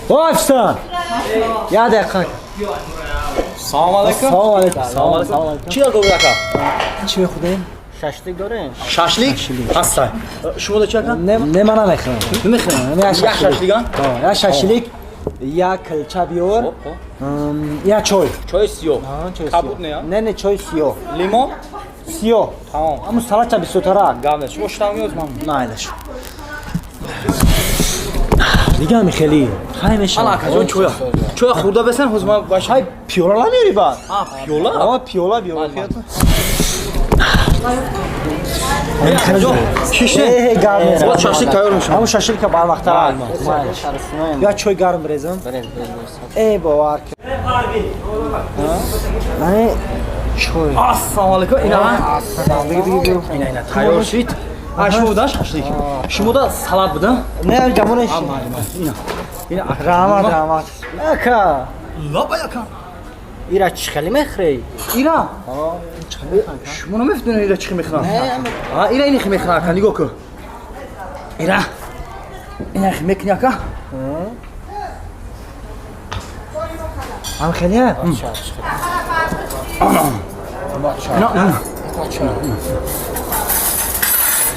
Официант! Як дақиқа. Салом алейкум. Салом алейкум. Салом алейкум. Чӣ доред, ака? Чӣ мехӯрдем? Шашлик дорем? Шашлик? Ҳастай. Шумо да чӣ, ака? Не, не, ман намехӯрам. Намехӯрам. Не, Як шашлик, а? Ҳо, як шашлик, як килча биёр. Хоп, хоп. Як чой. Чои сиёҳ. Чой Кабуд сиёҳ. не, а? Не, не, чой сиёҳ. Лимон? Сиёҳ. Тамом. Ҳамун салатча бисёртарак. Гап нест. Шумо шитам меоз ман. Майлаш. Дига ҳами хеле хай мешавад. Ана, акаҷон, чоя. Чоя хӯрда бесен, ҳозир ман баш. Ҳай, пиёла намеёри баъд? А, пиёла? Ҳа, пиёла биёр. Акаҷон, шиште. Э, гарм нест. Вот шашлик тайёр мешавад. Ҳамун шашлика барвақттарак. Майлаш. Я чой гарм брезам. Э, бовар кун. Ай, чой. Ассалому алейкум. Ина. Биги, биги, биги. Ина, ина тайёр шид. А, шумо да шашлик. Шумо да салат буда? Не, ҷамонеш. Ина. Ина. Раҳмат, раҳмат. Ака, Лаба, ака. Ира чӣ хеле мехӯрӣ? Ира. Шумо намефдонед ира чӣ мехӯрам? А, ира ини мехӯрам, ака, нигоҳ кун. Ира. Ина мекунӣ, ака? ҳам хеле? На, на.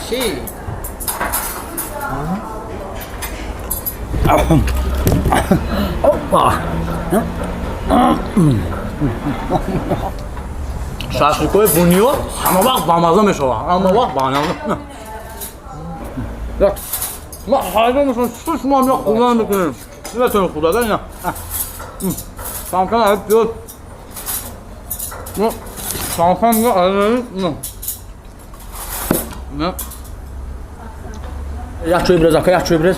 Чӣ? Опа. Шашликои Бунёд ҳама вақт бамаза мешавад. Ҳама вақт бамаза. Ма ҳайрон мешавам, чӣ шумо ҳам як хӯрдан мекунем. Наметавонем хӯрда, да ина. Камкам ай пиёз. Камкам я. На. Як чой брез, ака, як чой брез.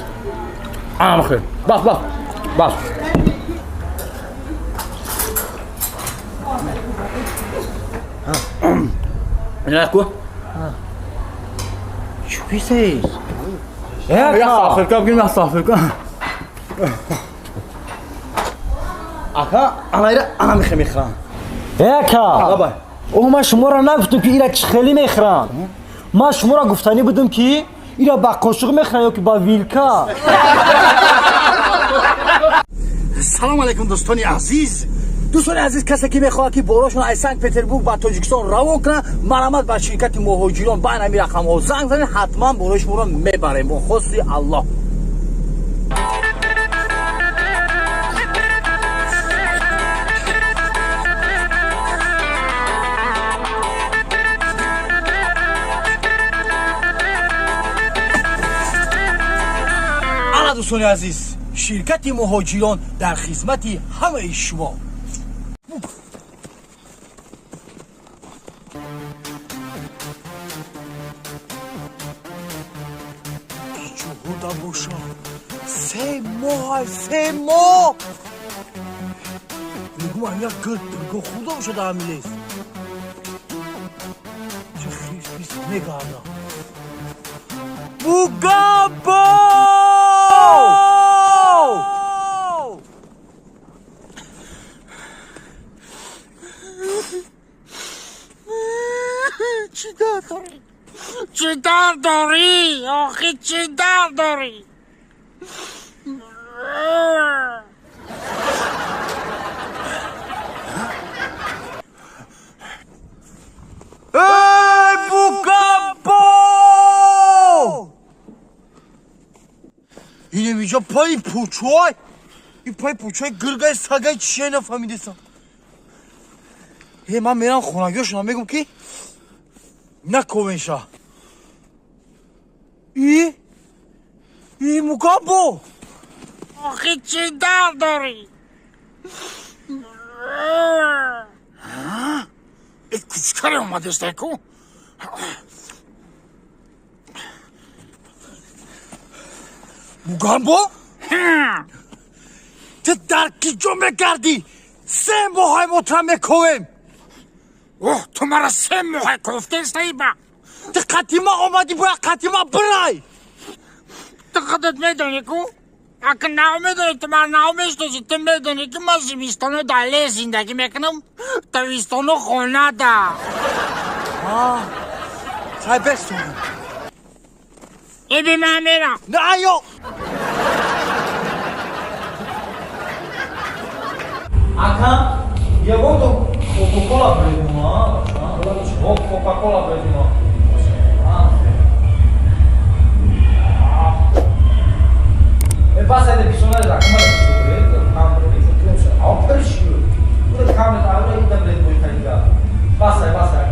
Ана бахир. Бас, бас. Бас. Ина ку. Чӣ писаи? Як Ака! салфетка бигирем, як салфетка. Ака, ана ира ана мехе мехӯрам. Ака! Лабай. О, ман шуморо нагуфтам, ки ира чӣ хеле мехӯрам. Ман шуморо гуфтанӣ будам, ки ира ба қошуқ мехӯрам ё ки ба вилка. Салом алейкум, дӯстони азиз. Дӯстони азиз, касе ки мехоҳад, ки борошон аз Санкт Петербург ба Тоҷикистон равон кунад, марҳамат, ба ширкати Муҳоҷирон ба ҳамин рақамҳо занг занед, ҳатман борои шуморо мебарем бо хости Аллоҳ. Ана, дӯстони азиз, ширкати Муҳоҷирон дар хизмати ҳамаи шумо. Ҷуҳуда боша, 3 моҳ, 3 моҳ мегум, як гул гул хӯрда боша дар ҳамин лес, чӣ хис пис мегардам. Бугамбо! Чӣ дард дорӣ? Чӣ дард дорӣ? Охи, чӣ дард дорӣ? Эй, Бугамбо! Инем инҷо пои пучой, и пои пучой гиргай, сагай, чие, нафаҳмидесам. Е, ман мерам хонагиёшона мегум, ки наковенша. И Мугамбо! Охи, чӣ дард дорӣ? Э, кучкаре омадестай ку. Мугамбо, ту дар ки ҷо мегардӣ? 3 моҳай мо тура мековем. Оҳ, ту мара 3 моҳай кофтестаи ба. Ту қатима омадӣ, бояд қатима бирай. Ту худат медонӣ ку, ака, нав медонӣ, ту мара нав мешиносӣ. Ту медонӣ, ки ман зимистоно дар лес зиндагӣ мекунам, тобистоно хонада. Сай, бестонам. Иби, ман мерам. На, ё. Ака, ягон Кока-кола бредума? Кока-кола бредума. Passa de bisonare da come passa passa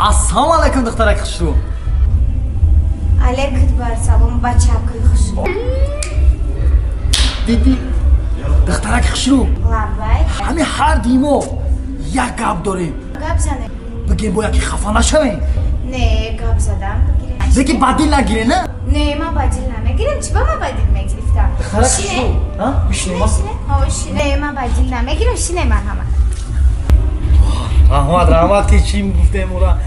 Ассалому алайкум, духтарак хушрӯ. Алейкум бар салом, бачакои хушрӯ. Диди, духтарак хушрӯ. Лабай. Ҳами ҳар димо як гап дорем. Гап занем. Бигем бояд ки хафа нашавем. Не, гап задам бигирем. Лекин ба дил нагирем, на? Не, ман ба дил намегирем. Чӣ ба ман ба дил мегирифтам? Духтарак хушрӯ. Ҳа? Бишинем. Шине. Не, ман ба дил намегирам. Шине марҳамат. Раҳмат, раҳмат ки чӣ гуфтем ура.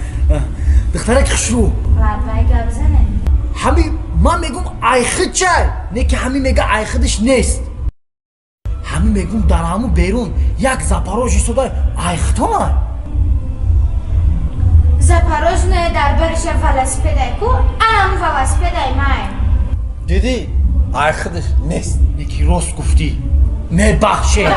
Духтарак хушрӯ. Лабай, гап занем. Ҳами ман мегум айхид чай, не ки ҳами мега айхидиш нест. Ҳами мегум дар ҳаму берун як Запорож истода айхидона. Запорож не, дар бариша велосипедай ку, анам велосипедай май. Диди, айхидиш нест. Не ки рост гуфтӣ. Мебахшед.